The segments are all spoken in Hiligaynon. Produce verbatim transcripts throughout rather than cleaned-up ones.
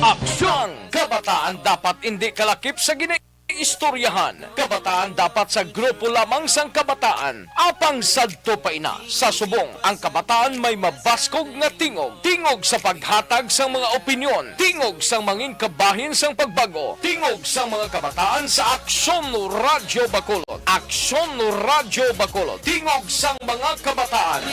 Aksyon! Kabataan dapat indi kalakip sa ginaistoryahan. Kabataan dapat sa grupo lamang sang kabataan. Apang sadto pa ina, sa subong, ang kabataan may mabaskog nga tingog. Tingog sa paghatag sang mga opinyon. Tingog sang mangin kabahin sang pagbag-o. Tingog sang mga kabataan sa Aksyon Radyo Bacolod. Aksyon Radyo Bacolod. Tingog sang mga kabataan.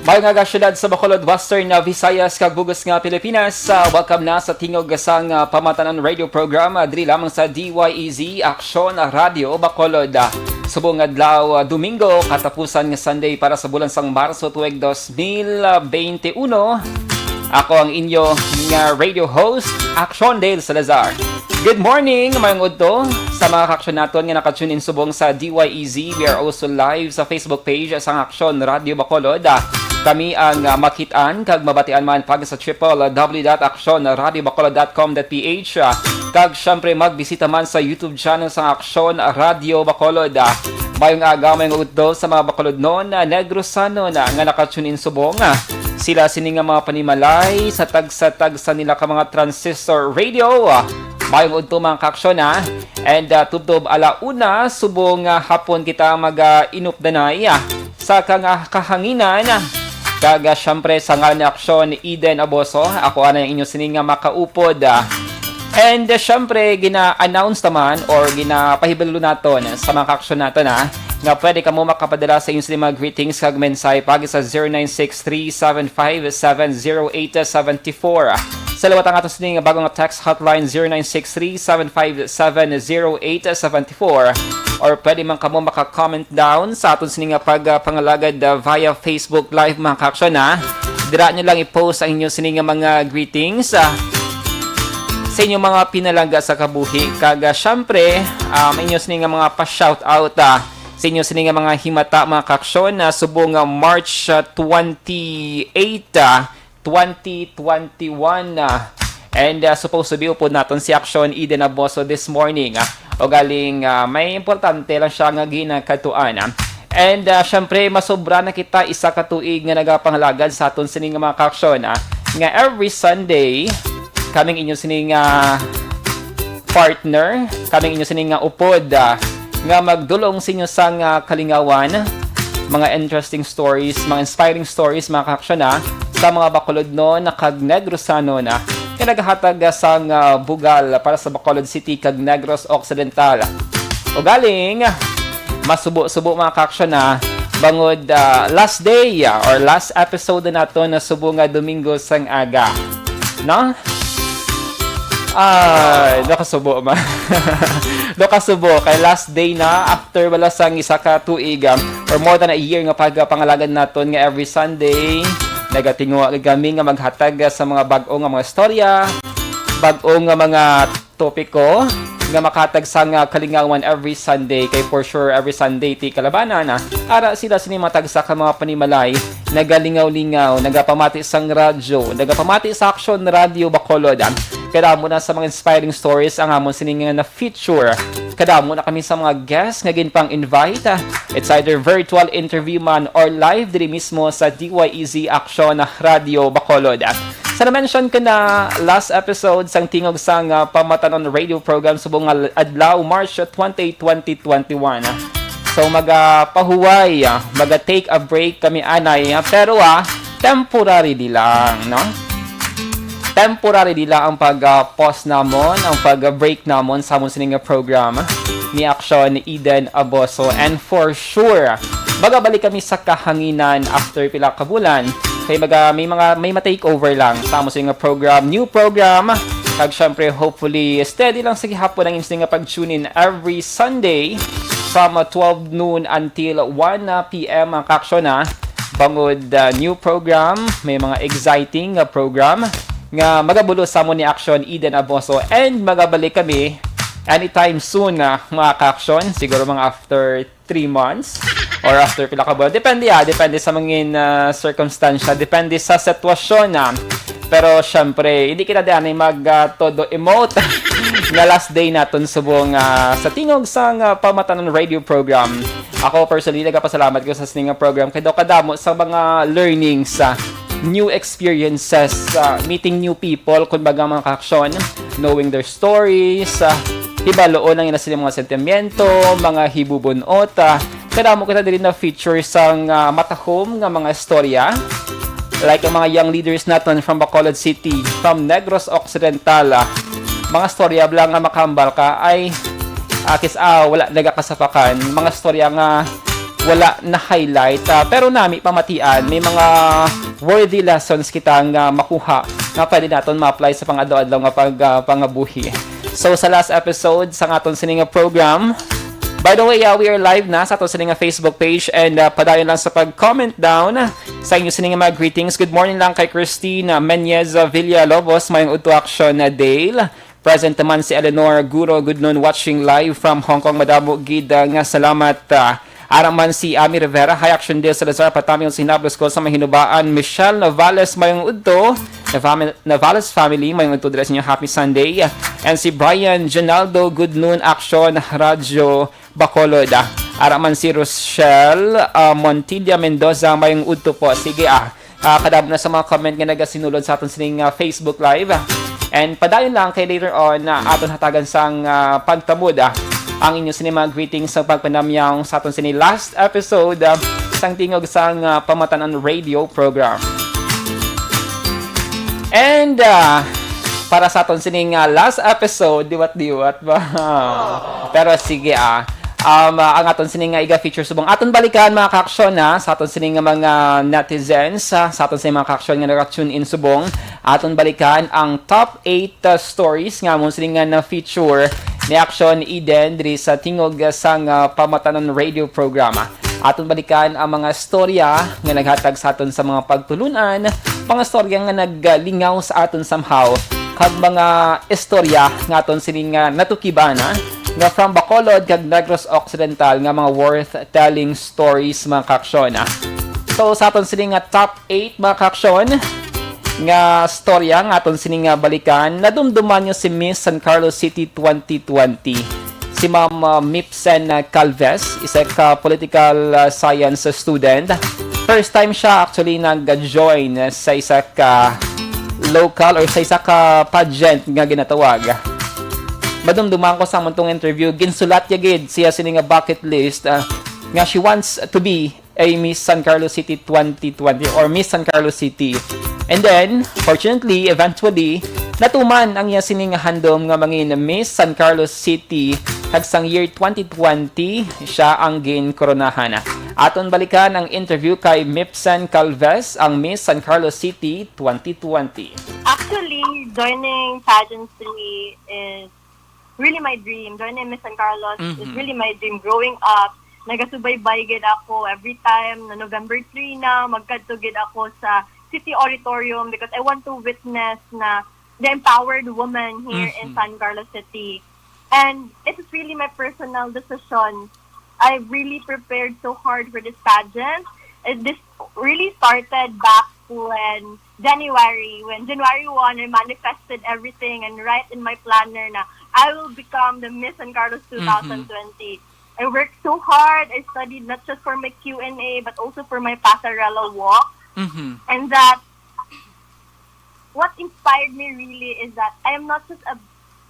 Maayong aga, syudad sa Bacolod, Western, uh, Visayas, kag bug-os nga Pilipinas. Uh, welcome na sa Tingog sang, uh, Pamatanon Radio Program, uh, diri lamang sa D Y E Z, Aksyon Radio Bacolod. Uh, subong adlaw, uh, Domingo, katapusan nga Sunday para sa bulan sang Marso, tuig dos mil bente uno. Ako ang inyo nga radio host, Aksyon Dale Salazar. Good morning, mayong udto sa mga kaaksyon naton nga naka-tune in subong sa D Y E Z. We are also live sa Facebook page sang Aksyon Radio Bacolod. Ah, kami ang, ah, makit-an kag mabatian man pag sa triple W dot aksyon radio bacolod dot com dot P H. Ah, kag syempre magbisita man sa YouTube channel sang Aksyon Radio Bacolod. Ah, mayong aga, mayong udto sa mga Bacolodnon, ah, Negrosanon, ah, nga naka-tune in subong. Ah, sila sini nga mga panimalay sa tagsa-tagsa nila ka mga transistor radio. Ah, mayong udto, mga kaaksyon, ha. And, ah, tubtob ala una subong nga hapon kita mag, ah, inupdanay, ah, sa kang, ah, kahanginan. Kag, ah, syempre, sa ngalan ni Aksyon, Eden Aboso, ako anay ang inyo sini nga makaupod, ah. And, ah, syempre, gina-announce naman or ginapahibalo naton sa mga kaaksyon naton, ha, nga pwede kamo makapadala sa inyo sini mga greetings kag mensahe pagi sa zero nine six three seven five seven zero eight seven four. Sa liwat ang aton sini nga bagong text hotline, zero nine six three seven five seven zero eight seven four, or pwede man kamo maka-comment down sa aton sini nga pag, ah, pangalagad, ah, via Facebook Live, mga kaaksyon, ha. Dira nyo lang i-post ang inyo sini nga mga greetings, ah, sa inyo mga pinalangga sa kabuhi. Kag, ah, syempre, um, inyo sini nga mga pa-shoutout, ah, sa inyo sini nga mga himata, mga kaaksyon, ah, subong nga March, ah, twenty-eight, ah, twenty twenty-one, ah. And, ah, supposed to be upod naton si Aksyon Eden Aboso this morning, ah. Ugaling, ah, may importante lang siya nga ginakadtuan, ah. And, ah, syempre, masobra na kita isa ka tuig nga nagapangalagad sa aton sini nga mga kaaksyon, ah, nga every Sunday, kaming inyo sini nga partner, kaming inyo sini nga upod, ah, nga magdulong sa inyo sang, ah, kalingawan, mga interesting stories, mga inspiring stories, mga kaaksyon, ah, sa mga Bacolodnon kag Negrosanon, ah, nga naghatag, ah, sang, ah, bugal para sa Bacolod City kag Negros Occidental. Ugaling, masubo-subo, mga kaaksyon, ah, bangod, ah, last day, ah, or last episode na naton na subong nga Domingo sang aga. No? Ay, nakasubo man. Nakasubo kay last day na after bala sang isa ka tuig, um, or more than a year nga pagpangalagad naton nga every Sunday nagatinguha gid kami nga maghatag, ah, sa mga bag-o nga mga istorya, bag-o nga mga topiko nga makatag sang, ah, kalingawan every Sunday, kay for sure every Sunday ti kalabanan, ah, ara sila sini matagsa ka mga panimalay nagalingaw-lingaw, nagapamati sang radyo, nagapamati sa Aksyon Radio Bacolod, ah. Kadamo na sa mga inspiring stories ang amon sini nga na-feature. Kadamo na kami sa mga guests nga ginpang-invite, ah. It's either virtual interview man or live diri mismo sa D Y E Z Aksyon Radio Bacolod, ah. Sa na-mention ko na last episode sang Tingog sang, ah, Pamatanon Radio Program subong nga adlaw, March twenty, twenty twenty-one, ah. So, maga pahuway, ah, maga take a break kami anay, ah, pero, ah, temporary di lang, no? Temporary di lang ang pag, ah, pause namon, ang pag, ah, break namon sa amon sini nga program ni Aksyon Eden Aboso. And for sure, magabalik kami sa kahanginan after pila ka bulan. Kay maga, may mga, may ma-take over lang sa amon sini nga program, new program. Kag syempre, hopefully, steady lang sa gihapon ang inyo sini nga pag-tune in every Sunday from, ah, twelve noon until one, ah, P M, mga kaaksyon, ah. tungod, ah, new program, may mga exciting nga program nga magabulos sa amon ni Action Eden Aboso, and magabalik kami anytime soon, ah, mga ka-action, siguro mga after three months or after pila ka buwan. Depende, ah, depende sa mga, ah, circumstansya, depende sa sitwasyon, ah. Pero syempre, hindi kita di ani mag, ah, todo emote nga last day naton subong, ah, sa tingog sang, ah, Pamatanon Radio Program. Ako personally, nagapasalamat ko sa sining nga program kay daw kadamo sa mga learnings, ah, new experiences, ah, meeting new people, kumbaga, mga ka-action, knowing their stories, ah, hibaluon ang ila sila mga sentimiento, mga hibubun-ot, ah, kadamo kita diri na feature sang, ah, matahom nga mga istorya. Like ang mga young leaders naton from Bacolod City, from Negros Occidental, ah, mga storya bala nga makahambal ka ay, ah, kis-, ah, wala nagakasapakan. Mga storya nga wala na-highlight, ah, pero nami pamatian, may mga worthy lessons kita nga makuha nga pwede naton ma-apply sa pang-adlaw-adlaw nga pag-, ah, pangabuhi. So, sa last episode sa aton sini nga program, by the way, ah, we are live na sa aton sini nga Facebook page, and, ah, padayon lang sa pag-comment down sa inyo sini nga mga greetings. Good morning lang kay Christine, ah, Menyez, ah, Villalobos, mayong udto, Action, ah, Dale. Present naman si Eleanor Guro, good noon, watching live from Hong Kong. Madamo gid, ah, nga salamat, ah. Ara man si Ami Rivera, hi, Action Dale Salazar, patami ang sinablos ko sa mahinubaan. Michelle Navales, mayong udto. Navame-, Navales family, mayong udto dira sa inyo. Happy Sunday. And si Brian Ginaldo, good noon, Action Radyo Bacolod. Ah, ara man si Rochelle, ah, Montilla Mendoza, mayong udto po. Sige, ah. Ah, kadamo na sa mga comment nga nagasinulod sa aton sining, ah, Facebook Live. And padayon lang kay later on, ah, aton hatagan sang, ah, pagtamod, ah, ang inyo sini mga greetings sa pagpanamyaw sa aton sini last episode, ah, sang tingog sang, ah, Pamatanon Radio Program. And, ah, para sa aton sining, ah, last episode, diwat-diwat ba? Pero sige, ah. Um, ah, ang aton sini nga iga-feature subong. Aton balikan, mga ka-action, ha, sa aton sini nga mga netizens, ha, sa aton sini mga ka-action nga naka-tune in subong. Aton balikan ang top eight, ah, stories nga amon sini nga na-feature ni Action Eden diri sa tingog, ah, sang, ah, Pamatanon Radio Program. Aton balikan ang mga storya nga naghatag sa aton sa mga pagtulun-an, mga storya nga naglingaw sa aton somehow, kag mga istorya nga aton sini nga natukiban, ha, nga from Bacolod kag Negros Occidental nga mga worth telling stories, mga ka-action, ha. So, sa aton sini nga top eight, mga ka-action, nga storya nga aton sini nga balikan, nadumduman nyo si Miss San Carlos City twenty twenty. Si Ma'am, uh, Mipsen, uh, Calves, isa ka political, uh, science student. First time siya actually nag-join sa isa ka local or sa isa ka pageant nga ginatawag. Madumduman ko sa amon tong interview, ginsulat niya gid siya sini nga bucket list, uh, nga she wants to be a Miss San Carlos City twenty twenty or Miss San Carlos City. And then, fortunately, eventually, natuman ang iya sini nga handom nga mangin Miss San Carlos City, kag sang year twenty twenty, siya ang ginkoronahan. Aton balikan ang interview kay Mipsen Calves, ang Miss San Carlos City twenty twenty. Actually, joining pageantry is really my dream. Joining Miss San Carlos is Mhm. really my dream. Growing up, nagasubaybay gid ako every time na November three na, magkadto gid ako sa City Auditorium because I want to witness na the empowered woman here in Mhm. San Carlos City. And it is really my personal decision. I really prepared so hard for this pageant. And this really started back when January, when January one, I manifested everything and write in my planner na I will become the Miss San Carlos Mhm. two thousand twenty. I worked so hard. I studied not just for my Q and A, but also for my Pasarela walk. Mhm. And that, what inspired me really is that I am not just a,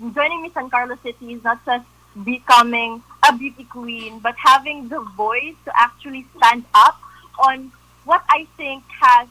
joining Miss San Carlos City is not just becoming a beauty queen, but having the voice to actually stand up on what I think has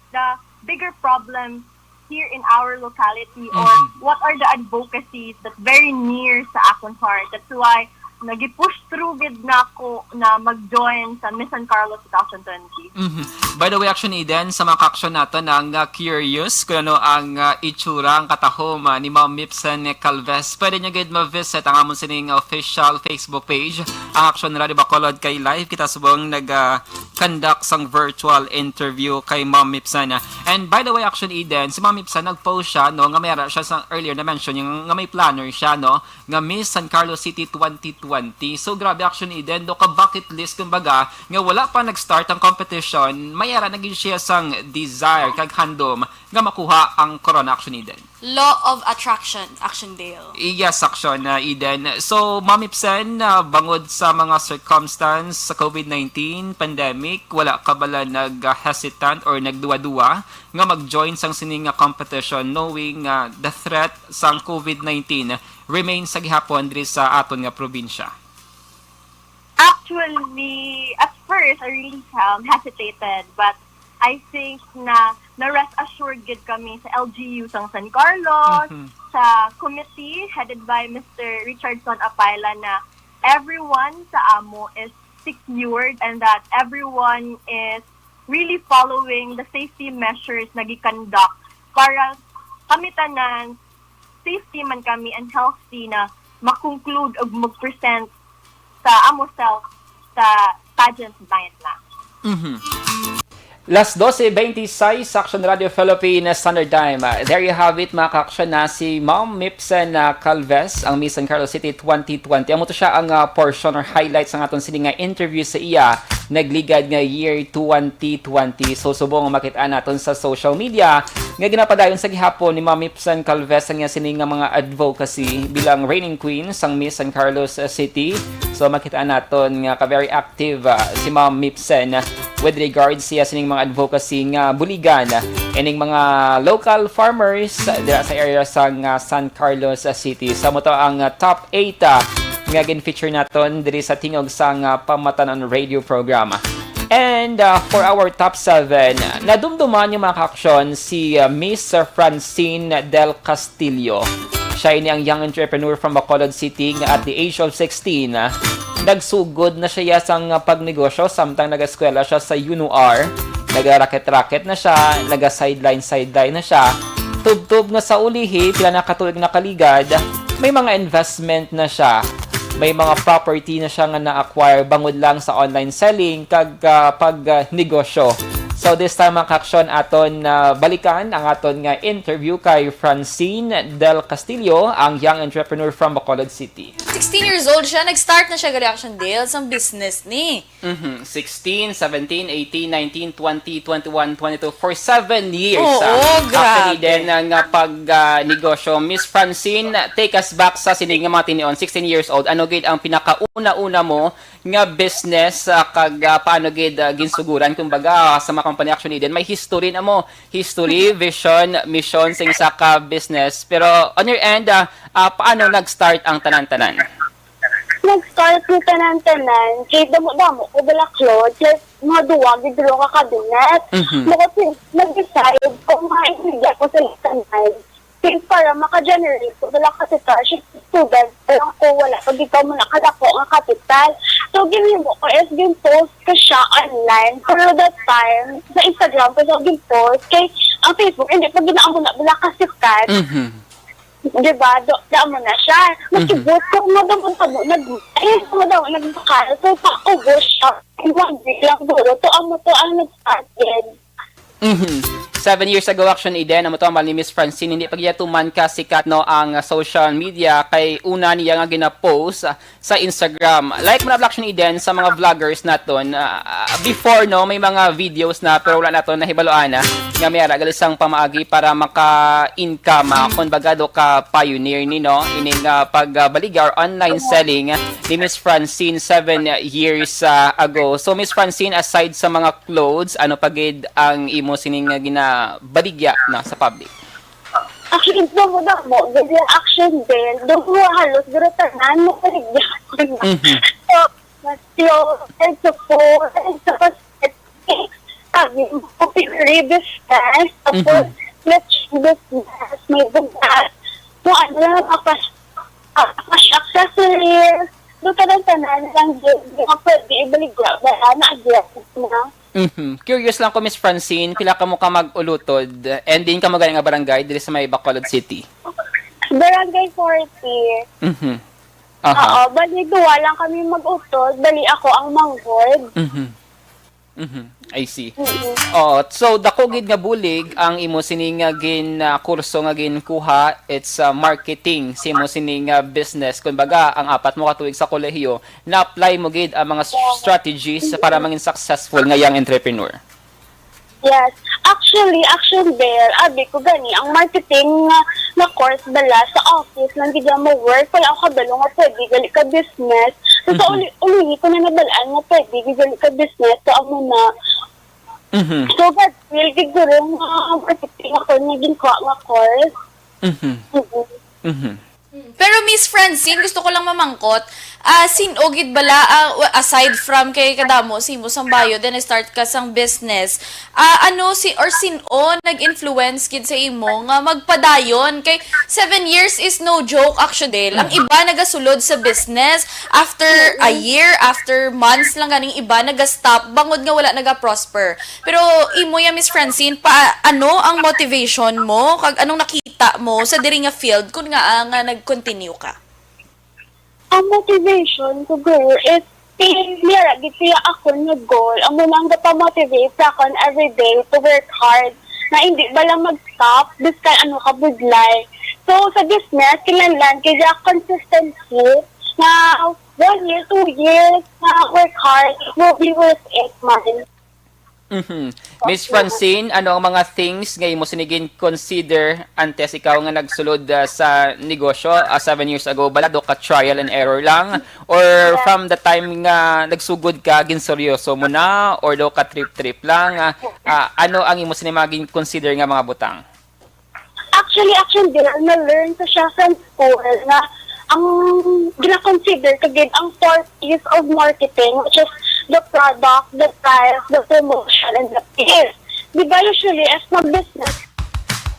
the bigger problem here in our locality, or Mhm. what are the advocacies that very near sa akon heart. That's why nagi-push through gid nako na mag-join sa Miss San Carlos two thousand twenty. Mhm. By the way, Action Eden, sa mga ka-action naton nga curious kung ano ang, ah, itsura, ang katahom, ah, ni Ma'am Mipsen Calves, pwede nyo gid ma-visit ang amon sining official Facebook page, ang Action Radio Bacolod, kay live kita subong nag, ah, conduct sang virtual interview kay Ma'am Mipsan. And by the way, Action Eden, si Ma'am Mipsan nag-post siya, no, nga may ara siya sa earlier na mention niya nga may planner siya, no, nga Miss San Carlos City twenty twenty. So grabe, Action Eden, do ka bucket list, kumbaga, nga wala pa nag-start ang competition, may ara na gid siya sang desire kag handom nga makuha ang Corona, Action Eden. Law of attraction, Action Dale. Yes, Action, uh, Eden. So, Ma'am Ipsen, uh, bangod sa mga circumstance sa COVID nineteen pandemic, wala ka bala nag-hesitant or nagduwa-duwa nga mag-join sang sini nga competition, knowing, uh, the threat sang COVID nineteen remains sa gihapon diri sa aton nga probinsya? Actually, at first, I really, um, hesitated, but I think na na-rest assured gid kami sa L G U sang San Carlos, Mhm. sa committee headed by Mister Richardson Apaila, na everyone sa amo is secured and that everyone is really following the safety measures na gi-conduct para kami tanan safety man kami and healthy na ma-conclude ug mag-present sa amo self sa pageant night na. Mhm. Las doce veintiséis, Action Radio Philippines Standard Time. Uh, there you have it, mga ka-action, na si Ma'am Mipsen, uh, Calves, ang Miss San Carlos City twenty twenty. Amo to siya ang, uh, portion or highlights sang aton sini nga interview sa iya nagligad nga year twenty twenty. So, subong nga makit-an naton sa social media nga ginapadayon sa gihapon ni Ma'am Mipsen Calves ang iya sini nga mga advocacy bilang reigning queen sang Miss San Carlos, uh, City. So, makit-an naton nga ka very active, uh, si Ma'am Mipsen with regards siya sining mga advocacy nga buligan ining mga local farmers dira sa area sang, uh, San Carlos, uh, City. So, amo to ang, uh, top eight, uh, nga gin-feature naton diri sa Tingog sang, uh, Pamatanon radio program. And, uh, for our top seven, nadumduman niyo, mga ka-action, si, uh, Miss Francine Del Castillo. Siya ini ang young entrepreneur from Bacolod City nga at the age of sixteen, uh, nagsugod na siya sang, uh, pagnegosyo samtang nag-eskwela siya sa UNOR. Naga-racket-racket na siya, naga-sideline-sideline na siya. Tubtob nga sa ulihi, pila na ka tuig nakaligad, may mga investment na siya. May mga property na siya nga na-acquire bangod lang sa online selling kag, ah, pag, ah, negosyo. So this time, mga ka-action, aton, ah, balikan ang aton nga interview kay Francine Del Castillo, ang young entrepreneur from Bacolod City. Sixteen years old siya, nag-start na siya gali, Action Dale, sang business ni. Mhm. Sixteen, seventeen, eighteen, nineteen, twenty, twenty-one, twenty-two, for seven years, Oo, ah. Actually, grabe. Then, ah, nga pag, ah, negosyo, Miss Francine, take us back sa sini nga mga tinion, sixteen years old. Ano gid ang pinakauna-una mo nga business, ah, kag, ah, paano gid, ah, ginsuguran? Kumbaga, sa mga company, actually, then may history na mo. History, vision, mission, sing isa ka business. Pero on your end, ah, ah, paano nag-start ang tanan-tanan? Nag-start ni tanan-tanan, kay damo-damo ko dala clothes, like, mga duwa, gid duwa ka cabinet. Mhm. Bukod sin-, nag-decide kung maibigay ko sa tanan. Kay para maka-generate ko dala capital, siya student, pero ako wala pa gid ko muna kadako nga capital. So, ginhimo ko is gin-post ko siya online. Pero that time, sa Instagram ko siya gin-post. Kay ang Facebook, hindi pa gid na amo na dala kasikat. Mhm. Di ba? Do, damo na siya. Mhm. Nakibot ko, madamo-damo, nag-, ay, madamo, nagmahal. So, paubos siya. In one week lang, siguro. To, amo to ang nag-start din. Mhm. Seven years ago, Action Eden, amo to ang ni Miss Francine. Hindi pa gid tuman ka sikat, no, ang, ah, social media. Kay una niya nga gina-post, ah, sa Instagram. Like mo na, Black Sean Eden, sa mga vloggers naton, ah, ah, before, no, may mga videos na, pero wala naton nahibaluan, ah, nga may ara gali sang pamaagi para maka-income, ah, kung baga do ka pioneer ni, no, ining, ah, pagbaligya or online selling, ah, ni Miss Francine seven years, ah, ago. So, Miss Francine, aside sa mga clothes, ano pa gid ang imo sining nga ginabaligya na sa public? Actually, damo-damo, gid yung action din. Damo halos, pero tanan mo kaligyan. Mhm. So, mas clothes, and sa food, and sa cosmetics. Sabi mo, picture business, tapos, Mhm. matching business, may bugas. Kung ano lang, mga cash, ah, cash accessories. Doon ka lang tanan lang, di, di ka pwede ibaligya, wala na, agyan na. Mhm. Curious lang ko, Miss Francine, pila kamo ka mag-ulutod, and din kamo gani nga barangay diri sa may Bacolod City? Barangay forty. Mhm. Aha. Oo, bali duwa lang kami mag-utod, bali ako ang manghod. Mhm. Mhm. I see. Oo. Oh, so dako gid nga bulig ang imo sini nga gin, ah, kurso nga ginkuha, it's, ah, marketing sa imo sini nga business. Kumbaga, ang apat mo ka tuig sa kolehiyo, na-apply mo gid ang mga s- strategies para mangin successful nga young entrepreneur. Yes. Actually, actually, Bel, abi ko gani, ang marketing nga, nga course bala sa office lang gid mo work, wala ako kabalo nga pwede gali ka business. So, sa uli, uli ko na nabalaan nga pwede gid gali ka business, so amo na. Mhm. So, God will gid guro nga marketing ako nga ginkuha nga course. Mhm. Mhm. Mhm. Pero Miss Francine, gusto ko lang mamangkot, ah, sin-o gid bala, ah, wa- aside from kay kadamo sa imo sang bayad, then start ka sang business, ah, ano si, or sin-o nag-influence gid sa imo nga magpadayon? Kay seven years is no joke, actually. Ang iba nagasulod sa business after a year, after months lang ganing iba nagastop bangod nga wala naga-prosper. Pero imo ya, Miss Francine, pa ano ang motivation mo kag anong nakita mo sa diri nga field kun nga, ah, nga nag-continue ka? Ang motivation ko, girl, is nira gid siya ako nga goal. Amo lang gapa-motivate sa akon every day to work hard. Na hindi bala mag-stop, biskan ano ka budlay. So, sa business, kinahanglan kaya consistency na one year, two years, na work hard, it will be worth it, man. Mhm. Miss Francine, ano ang mga things nga imo sini gin-consider antes ikaw nga nagsulod, ah, sa negosyo, ah, seven years ago? Bala, do ka trial and error lang? Or from the time nga nagsugod ka, ginseryoso mo na? Or do ka trip-trip lang? Ah, ah, ano ang imo sini mga gin-consider nga mga butang? Actually, actually, girl, na-learn ko siya from school na ang gina-consider ko gid ang four P's of marketing, which is the product, the price, the promotion, and the peers. Di ba usually, as mag-business,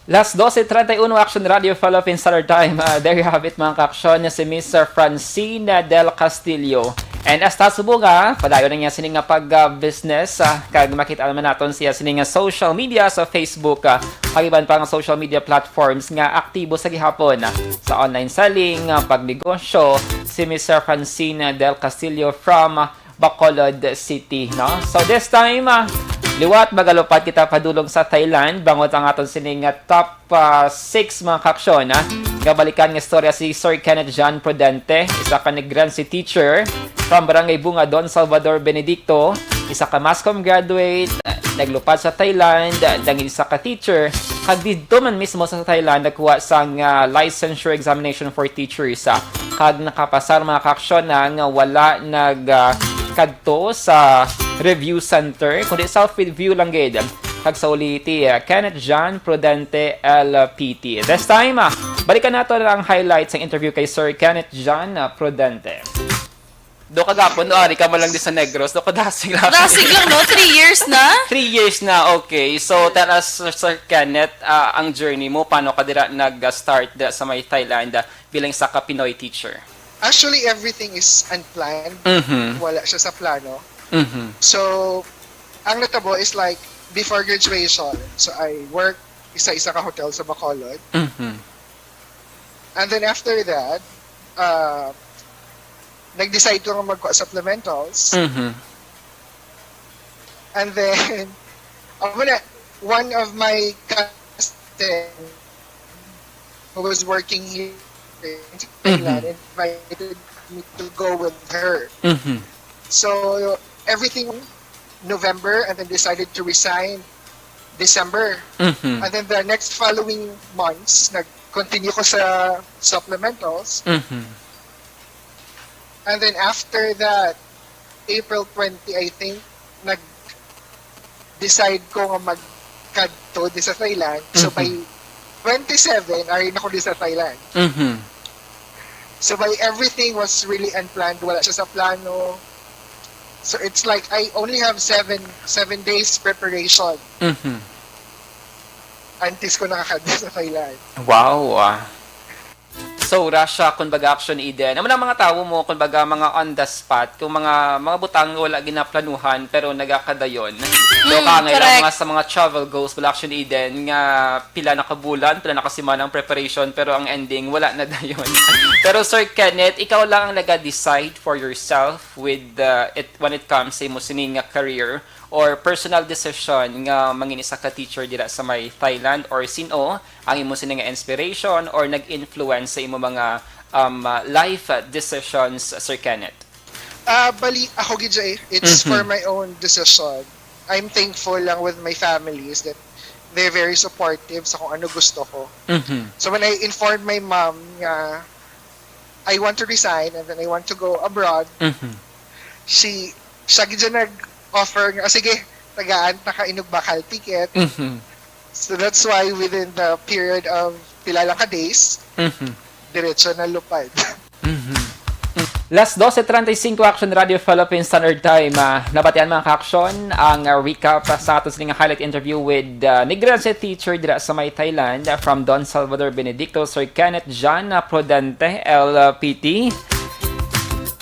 Las doce treinta y uno, Action Radio Philippines Standard Time. Ah, there you have it, mga ka-aksyon, si Miss Francine Del Castillo. And hasta subong nga, padayon na niya sini nga pag-business, ah, kag makita naman naton siya sini nga social media sa Facebook, ah, kag iban pa nga social media platforms nga aktibo sa gihapon, ah, sa online selling, ah, pagnegosyo, si Miss Francine Del Castillo from, ah, Bacolod City, no? So this time, ah, liwat magalupad kita padulong sa Thailand, bangod ang aton sini nga top, ah, six, mga ka-aksyon, ah, nga balikan nga istorya si Sir Kenneth John Prudente, isa ka Negrense teacher from Barangay Bunga, Don Salvador Benedicto, isa ka mass comm graduate, ah, naglupad sa Thailand, ah, naging isa ka teacher, kag didto man mismo sa Thailand nagkuha sang, ah, licensure examination for teachers, ah, kag nakapasar, mga ka-aksyon, na nga wala nag, ah, kadto sa review center, kundi self-review lang gid. Kag sa uliti, ah, Kenneth John Prudente, L P T. This time, ah, balikan nato ang highlights sang interview kay Sir Kenneth John, ah, Prudente. Do kagapon, do ari ka man lang di sa Negros, do kadasig lang. Dasig lang, no? Three years na? Three years na, okay. So, tell us, Sir Kenneth, ah, ang journey mo, paano ka dira nag-start da sa may Thailand, ah, bilang isa ka Pinoy teacher? Actually, everything is unplanned. Mhm. Wala siya sa plano. Mhm. So, ang natabo is like, before graduation, so I work sa isa ka hotel sa Bacolod. Mhm. And then after that, uh, nag-decide ko nga magkuha supplementals. Mhm. And then, ako na, one of my cousin who was working here in Thailand invited me to go with her. Mhm. So, everything November and then decided to resign December. Mhm. And then the next following months, nag-continue ko sa supplementals. Mhm. And then after that, April twenty, I think, nag-decide ko nga magkadto di sa Thailand. So by twenty-seven, ari na ko di sa Thailand. Mhm. So by everything was really unplanned. Wala siya sa plano. So it's like I only have seven seven days preparation Mhm. antes ko nakakadto sa Thailand. Wow, ah. So, Russia, kun baga, Action Eden. Amo na mga tawo mo, kun baga, mga on the spot, kung mga mga butang nga wala ginaplanuhan pero nagakadayon. So, mm, kangay lang correct. Mga sa mga travel goals, wala, actually, Eden, nga pila na kabulan, pila na kasimana ang preparation, pero ang ending, wala na dayon. Pero, Sir Kenneth, ikaw lang ang naga-decide for yourself with, uh, it, when it comes sa imo sining nga career or personal decision nga mangin isa ka teacher dira sa may Thailand, or sin-o ang imo sining nga inspiration or nag-influence sa imo mga, um, uh, life, uh, decisions, Sir Kenneth? Ah, bali, ako gid siya eh. It's Mhm. for my own decision. I'm thankful lang with my family is that they're very supportive sa kung ano gusto ko. Mhm. So when I informed my mom nga I want to resign and then I want to go abroad, Mhm. she, siya gid siya nag-offer nga, "Oh, sige, tagaan ta ka inog bakal ticket." Mhm. So that's why within the period of pila lang ka days, Mhm. diretso na lupad. Mhm. Las doce treinta y cinco, Action Radio Philippines Standard Time. Ah, nabatian, mga ka-action, ang, ah, recap sa aton sining highlight interview with, ah, Negrense teacher dira sa may Thailand, ah, from Don Salvador Benedicto, Sir Kenneth John, ah, Prudente, L P T.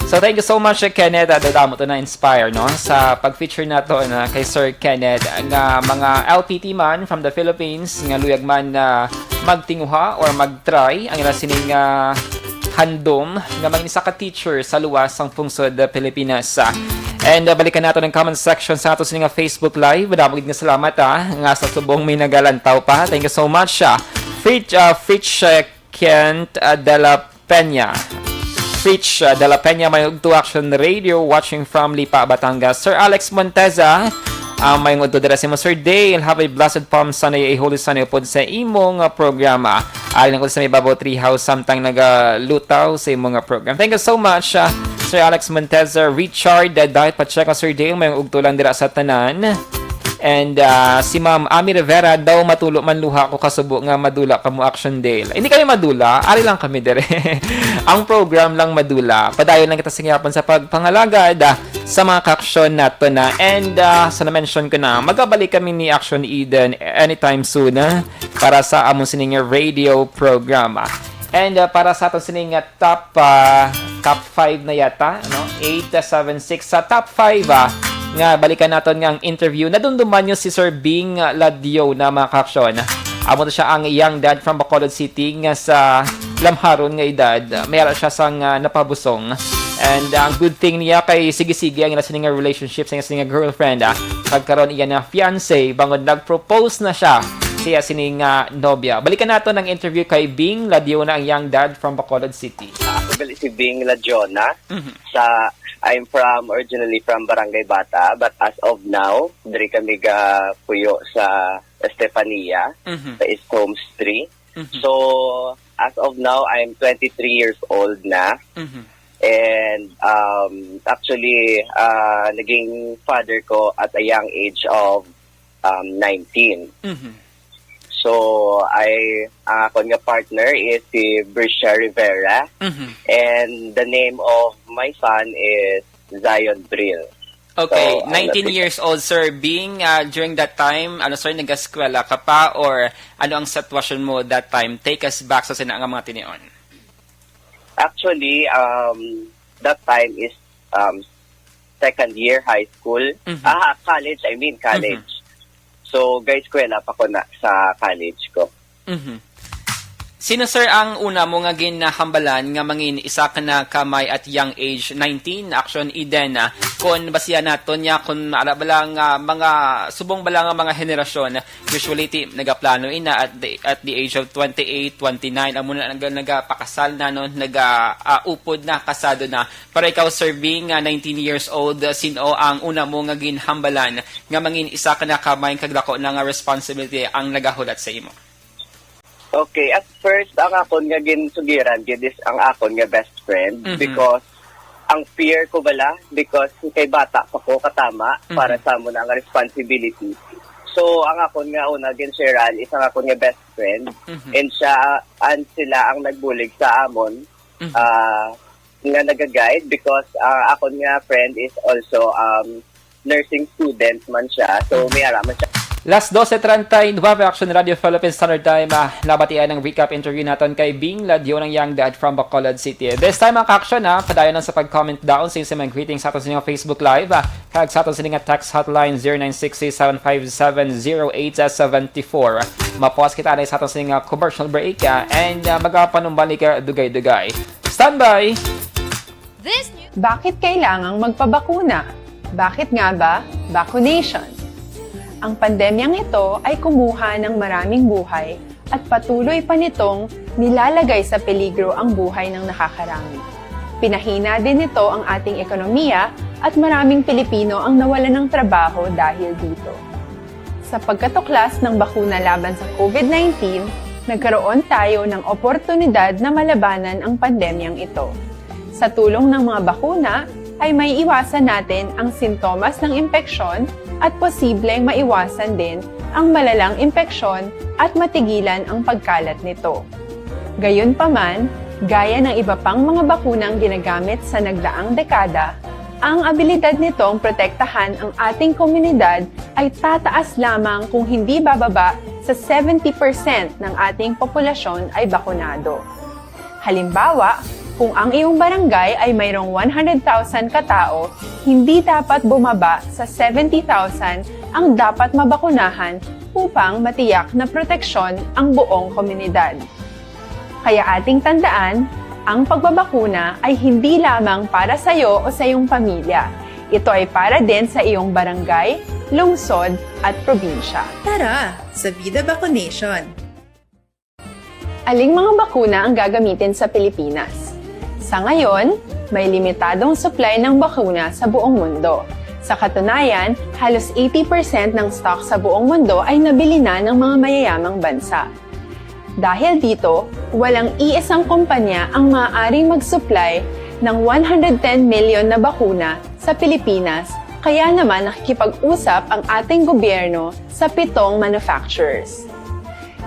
So, thank you so much, Sir Kenneth. Ah, dadamo to na-inspire, no? Sa pag-feature nato na kay Sir Kenneth, nga mga L P T man from the Philippines, nga luyag man na magtinguha or mag-try ang ila sining, ah, handom nga mangin isa ka teacher sa luwas sang pungsod, ah, Pilipinas. Ah, and, ah, balikan nato ang comment section sa ato sini nga Facebook Live. Damo gid nga salamat, ah, nga sa subong may nagalantaw pa. Thank you so much, ah. Fritz, ah, Fritz, ah, Kent, ah, Dela Peña. Fritz, ah, Dela Peña, may ugto, Action Radio, watching from Lipa, Batangas. Sir Alex Monteza, ah, may ugto dira sa imo, Sir Dale, have a blessed Palm Sunday, a Holy Sunday upod sa imo nga programa. Ari lang ko sa may Babaw Tree House samtang nagalutaw sa imo nga program. Thank you so much, ah, Sir Alex Monteza, Richard, ah, Diet Pacheco, Sir Dale, may ugto lang dira sa tanan. And, ah, si Ma'am Ami Rivera daw, "Matulo man luha ko kasubo nga madula kamo, Action Dale." Hindi kami madula, ari lang kami dire. Ang program lang madula. Padayon lang kita sa gihapon sa pagpangalagad, ah, sa mga ka-action nato na. And, ah, sa na-mention ko na, magabalik kami ni Action Eden anytime soon, ah, para sa amon sining radio program, ah. And, ah, para sa aton sining, ah, top, ah, top five na yata, no? Eight, ah, seven, six. Sa top five, ah, nga balikan naton nga ang interview, nadumduman nyo si Sir Bing, ah, Ladyo na, mga ka-action. Amo to siya ang young dad from Bacolod City nga sa lamharon nga edad, ah, may ara siya sang, ah, napabusong. And, ah, ang good thing niya kay sige-sige ang ila sini nga relationship sa iya sini nga girlfriend, ah. Kag karon iya na fiancé, bangod nag-propose na siya sa iya sini nga nobya. Balikan naton ang interview kay Bing Ladyo na, ang young dad from Bacolod City. Ako gali si Bing Ladiona. Mhm. Sa, I'm from, originally from Barangay Bata, but as of now, diri kami gapuyo sa Estefania, Mhm. sa East Homes three. Mhm. So, as of now, I'm twenty-three years old na. Mhm. And, um, actually, ah, naging father ko at a young age of, um, nineteen. Mhm. So, I, ang akon nga partner is si Brisha Rivera. Mhm. And the name of my son is Zion Bril. Okay, So, ang nineteen nati- years old, sir. Being, ah, during that time, ano, sir, nag-eskwela ka pa, or ano ang sitwasyon mo that time? Take us back sa sina nga mga tinion. Actually, um, that time is, um, second year high school. Mhm. Ah, college, I mean, college. Mhm. So, ga-eskwela pa ko na sa college ko. Mhm. Sino, sir, ang una mo nga ginhambalan nga mangin isa ka na kamay at young age, nineteen, Action Eden, ah, kung basihan naton niya, kung ara ba lang, ah, mga subong ba lang ang mga henerasyon, usually ti, nagaplano ina at the, at the age of twenty-eight, twenty-nine, amo na naga-, nagapakasal na, no, naga, ah, upod na, kasado na. Pero ikaw, Sir Bing, nga nineteen years old, ah, sin-o ang una mo nga ginhambalan nga mangin isa ka na kamay kag dako na nga responsibility ang nagahulat sa imo? Okay, at first, ang akon nga ginsugiran gid is ang akon nga best friend, Mhm. because ang fear ko bala, because kay bata pa ko katama Mhm. para sa amo na nga responsibility. So, ang akon nga una ginsharean is ang akon nga best friend, Mhm. and siya, and sila ang nagbulig sa amon, Mhm. ah, nga naga-guide, because, ah, akon nga friend is also, um, nursing student man siya. So, Mhm. may ara man siya. Las doce treinta y nueve, Action Radio Philippine Standard Time. Ah, nabatian ang recap interview naton kay Bing Ladionang Yangdad from Bacolod City. This time, ang action na, padayon lang sa pag-comment down sa inyong mga greetings sa aton sa inyong Facebook Live, ah, kag sa aton sa inyong text hotline, zero nine six six seven five seven zero eight seven four. Mapos kita na sa aton sa inyong commercial break, ah, and, ah, magapanumbalik, ah, dugay-dugay. Standby! This new Bakit kailangang magpabakuna? Bakit nga ba vaccination? Ang pandemyang ito ay kumuha ng maraming buhay at patuloy pa nitong nilalagay sa peligro ang buhay ng nakakarami. Pinahina din nito ang ating ekonomiya at maraming Pilipino ang nawalan ng trabaho dahil dito. Sa pagkatuklas ng bakuna laban sa COVID nineteen, nagkaroon tayo ng oportunidad na malabanan ang pandemyang ito. Sa tulong ng mga bakuna, ay maiiwasan natin ang sintomas ng impeksyon at posibleng maiwasan din ang malalang impeksyon at matigilan ang pagkalat nito. Gayunpaman, gaya ng iba pang mga bakunang ginagamit sa nagdaang dekada, ang abilidad nitong protektahan ang ating komunidad ay tataas lamang kung hindi bababa sa seventy percent ng ating populasyon ay bakunado. Halimbawa, kung ang iyong barangay ay mayroong one hundred thousand ka tawo, hindi dapat bumaba sa seventy thousand ang dapat mabakunahan upang matiyak na proteksyon ang buong komunidad. Kaya ating tandaan, ang pagbabakuna ay hindi lamang para sa iyo o sa iyong pamilya. Ito ay para din sa iyong barangay, lungsod, at probinsya. Tara, sa Vida Vaccination! Aling mga bakuna ang gagamitin sa Pilipinas? Sa ngayon, may limitadong supply ng bakuna sa buong mundo. Sa katunayan, halos eighty percent ng stock sa buong mundo ay nabili na ng mga mayayamang bansa. Dahil dito, walang iisang kumpanya ang maaaring mag-supply ng one hundred ten million na bakuna sa Pilipinas, kaya naman nakikipag-usap ang ating gobyerno sa pitong manufacturers.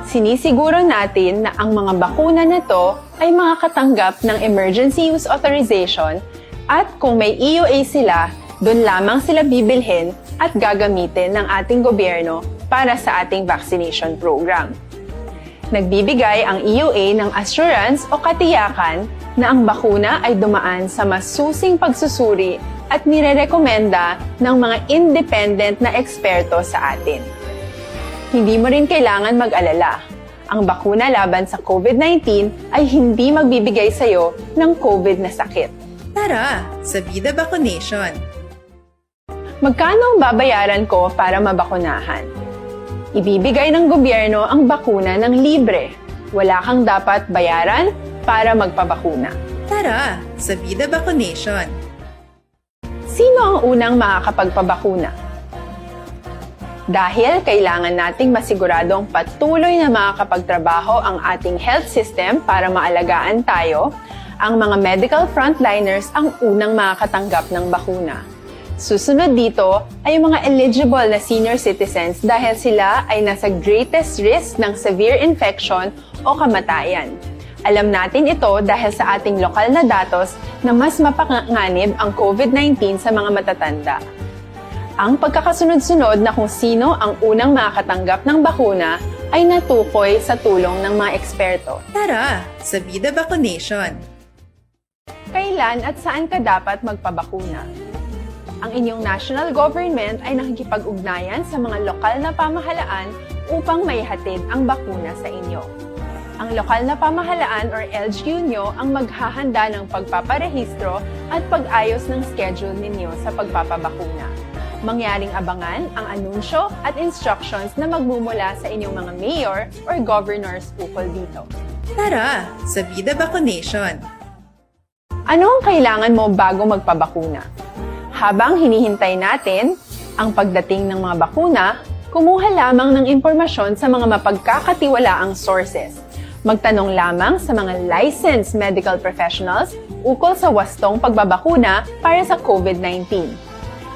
Sinisiguro natin na ang mga bakuna na to ay makakatanggap ng emergency use authorization at kung may E U A sila, doon lamang sila bibilhin at gagamitin ng ating gobyerno para sa ating vaccination program. Nagbibigay ang E U A ng assurance o katiyakan na ang bakuna ay dumaan sa masusing pagsusuri at nirerekomenda ng mga independent na eksperto sa atin. Hindi mo rin kailangan mag-alala. Ang bakuna laban sa COVID nineteen ay hindi magbibigay sa iyo ng COVID na sakit. Tara, sa Vida Vaccination! Magkano ang babayaran ko para mabakunahan? Ibibigay ng gobyerno ang bakuna ng libre. Wala kang dapat bayaran para magpabakuna. Tara, sa Vida Vaccination! Sino ang unang makakapagpabakuna? Dahil kailangan nating masiguradong patuloy na makakapagtrabaho ang ating health system para maalagaan tayo, ang mga medical frontliners ang unang makakatanggap ng bakuna. Susunod dito ay ang mga eligible na senior citizens dahil sila ay nasa greatest risk ng severe infection o kamatayan. Alam natin ito dahil sa ating lokal na datos na mas mapanganib ang COVID nineteen sa mga matatanda. Ang pagkakasunod-sunod na kung sino ang unang makakatanggap ng bakuna ay natukoy sa tulong ng mga eksperto. Tara, sa Vida Vaccination! Kailan at saan ka dapat magpabakuna? Ang inyong national government ay nakikipag-ugnayan sa mga lokal na pamahalaan upang maihatid ang bakuna sa inyo. Ang lokal na pamahalaan or L G U nyo ang maghahanda ng pagpaparehistro at pag-ayos ng schedule ninyo sa pagpapabakuna. Mangyaring abangan ang anunsyo at instructions na magmumula sa inyong mga mayor or governors ukol dito. Tara, sa Vida Vaccination! Ano ang kailangan mo bago magpabakuna? Habang hinihintay natin ang pagdating ng mga bakuna, kumuha lamang ng impormasyon sa mga mapagkakatiwalaang sources. Magtanong lamang sa mga licensed medical professionals ukol sa wastong pagbabakuna para sa COVID nineteen.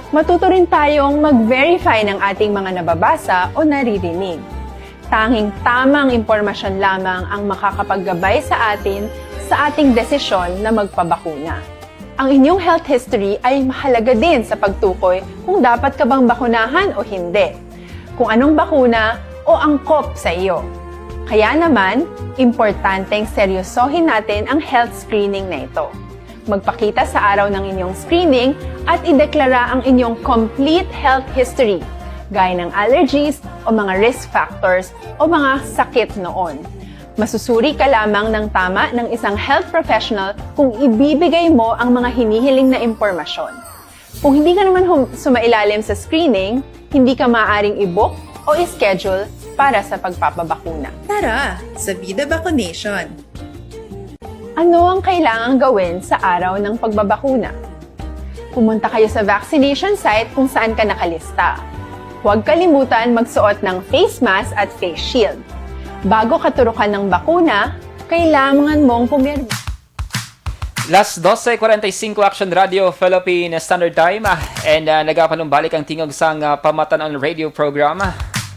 Matuto rin tayong mag-verify ng ating mga nababasa o naririnig. Tanging tamang impormasyon lamang ang makakapaggabay sa atin sa ating desisyon na magpabakuna. Ang inyong health history ay mahalaga din sa pagtukoy kung dapat ka bang bakunahan o hindi. kung anong bakuna o angkop sa iyo. Kaya naman, importanteng seryosohin natin ang health screening na ito. Magpakita sa araw ng inyong screening at ideklara ang inyong complete health history, gaya ng allergies o mga risk factors o mga sakit noon. Masusuri ka lamang ng tama ng isang health professional kung ibibigay mo ang mga hinihiling na impormasyon. Kung hindi ka naman hum- sumailalim sa screening, hindi ka maaaring i-book o i-schedule para sa pagpapabakuna. Tara sa Vida Vaccination! Ano ang kailangang gawin sa araw ng pagbabakuna? Pumunta kayo sa vaccination site kung saan ka nakalista. Huwag kalimutan magsuot ng face mask at face shield. Bago ka turukan ng bakuna, kailangan mong pumirma. Las doce cuarenta y cinco, Action Radio Philippine Standard Time, ah, and, ah, nagapanumbalik ang tingog sang, ah, Pamatanon Radio Program.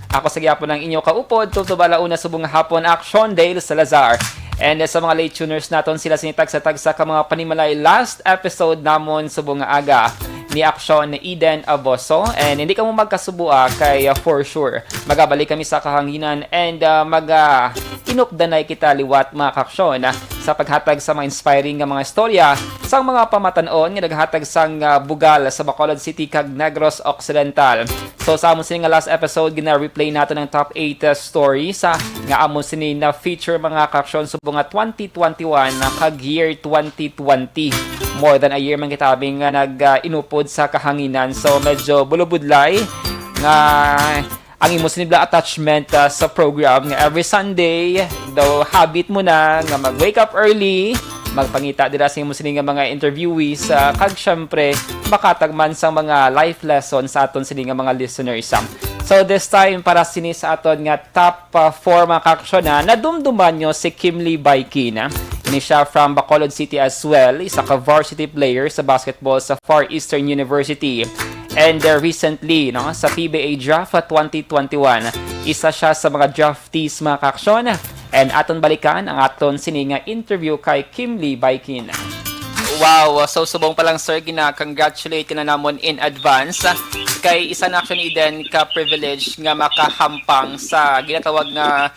Ako sa gyapon ang inyo kaupod, Tuto Balauna, subong nga hapon, Action Dale Salazar. And, ah, sa mga late tuners naton, sila sini tagsa-tagsa ka mga panimalay, last episode namon subong nga aga ni Action Eden Aboso. And hindi kamo magkasubo, ah, kay, ah, for sure, magabalik kami sa kahanginan and, ah, mag, ah, inupdanay kita liwat, mga kaaksyon, ah, sa paghatag sa mga inspiring nga mga istorya sang mga pamatanon nga naghatag sang, ah, bugal sa Bacolod City kag Negros Occidental. So, sa amon sini nga last episode, gina-replay nato ang top eight, ah, stories, ah, nga amon sini na-feature, mga kaaksyon, subong nga twenty twenty-one kag year twenty twenty. More than a year man kita abi nga nag, ah, inupod sa kahanginan. So, medyo bulubudlay nga ang imo sini bala attachment, ah, sa program nga every Sunday, daw habit mo na nga mag-wake up early, magpangita dira sa imo sini nga mga interviewees, ah, kag syempre, makatag man sang mga life lesson sa aton sini nga mga listeners, ah. So this time, para sini sa aton nga top, ah, four, mga kaaksyon, ah, nadumduman nyo si Kimley Baikin, ah. Ini siya from Bacolod City as well, isa ka varsity player sa basketball sa Far Eastern University. And, uh, recently, no, sa P B A Draft twenty twenty-one, isa siya sa mga draftees, mga kaaksyon. And aton balikan ang aton sini nga interview kay Kimley Baikin. Wow! So, subong pa lang, sir, gina-congratulate ka na namon in advance. Kay isa na, actually, din ka privilege nga makahampang sa ginatawag nga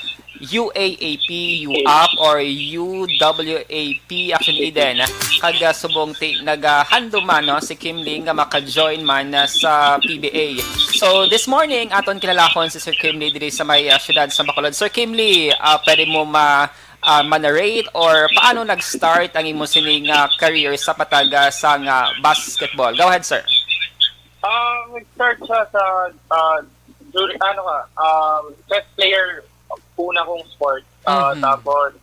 U A A P, U A P, or U W A P, actually, din. Kag, ah, subong ti-, nagahandom man, no, si Kimley nga maka-join man, ah, sa P B A. So, this morning, aton kilalahon si Sir Kimley diri sa may, ah, siyudad sa Bacolod. Sir Kimley, ah, pwede mo ma-, ah, ma-narrate or paano nag-start ang imo sining, ah, career sa patag, ah, sang, ah, basketball? Go ahead, sir. Ah, nag-start siya sa, ah, dur-, ano ka, um, chess player, una kong sport. Ah, Mhm. Tapos,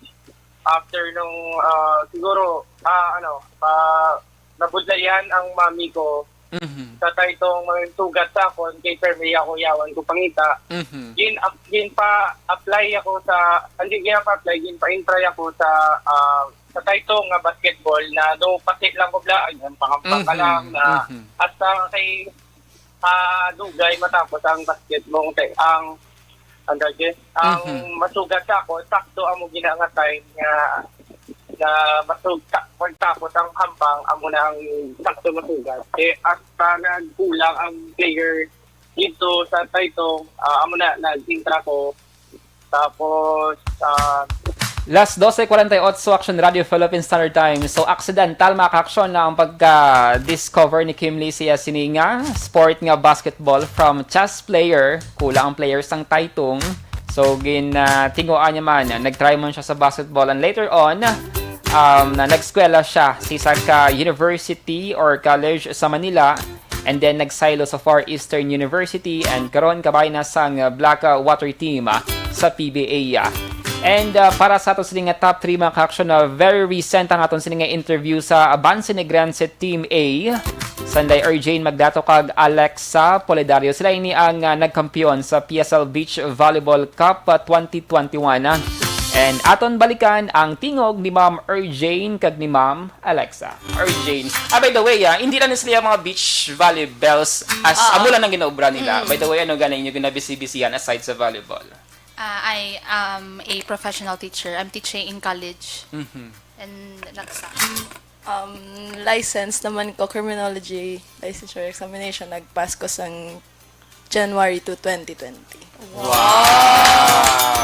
after nung, ah, siguro, ah, ano, ah, nabudlayan ang mami ko Mhm. sa taytong mga sugat sa akon, kay permi ako yawan ko pangita. Mhm. Gin-, ap-, ginpa-apply ako sa, hindi, ginpa-apply, ginpa-entry ako sa, ah, sa taytong nga basketball na do pati lang ko bla, ang panghampang ka Mhm. lang na Mhm. hasta kay, ah, dugay matapos ang basketball, kay ang, ang dagi, ang Mhm. masugat sa ako, sakto amo gina nga time nga, nga masug-, sa-, pagtapos ang hampang, amo na ang sakto masugat. Eh, hasta nagkulang ang player dito sa taytong, ah, amo na, nag-intra ko. Tapos, ah, Las doce cuarenta y ocho, Action Radio Philippine Standard Time. So, accidental, mga kaaksyon, na ang pagka-discover ni Kimley siya sini nga sport nga basketball from chess player, kulang ang players sang taytong. So, gin, ah, tinguhaan niya man, nag-try man siya sa basketball. And later on, um, na nag-eskwela siya sa isa ka university or college sa Manila. And then nag-silo sa Far Eastern University, and karon kabay na sang, uh, Black, uh, Water Team, uh, sa P B A, uh. And, uh, para sa ato sini nga top three, mga kaaksyon, na very recent ang aton sini nga interview sa Abanse Negrense Team A. Sanday Erjane Magdato kag Alexa Poledario. Sila ini ang, uh, nagkampiyon sa P S L Beach Volleyball Cup, uh, twenty twenty-one, uh. And aton balikan ang tingog ni Ma'am Erjane kag ni Ma'am Alexa, or Jane. Ah, by the way, ah, hindi lang sila yung mga beach volleybells as Oo. amo lang ang ginaobra nila. Mm. By the way, ano gani inyo ginabisi-bisihan aside sa volleyball? Ah, I am a professional teacher. I'm teaching in college. Mhm. And that's that. Um, license naman ko, criminology, licensure examination. Nag-pass ko sang January two, twenty twenty. Wow!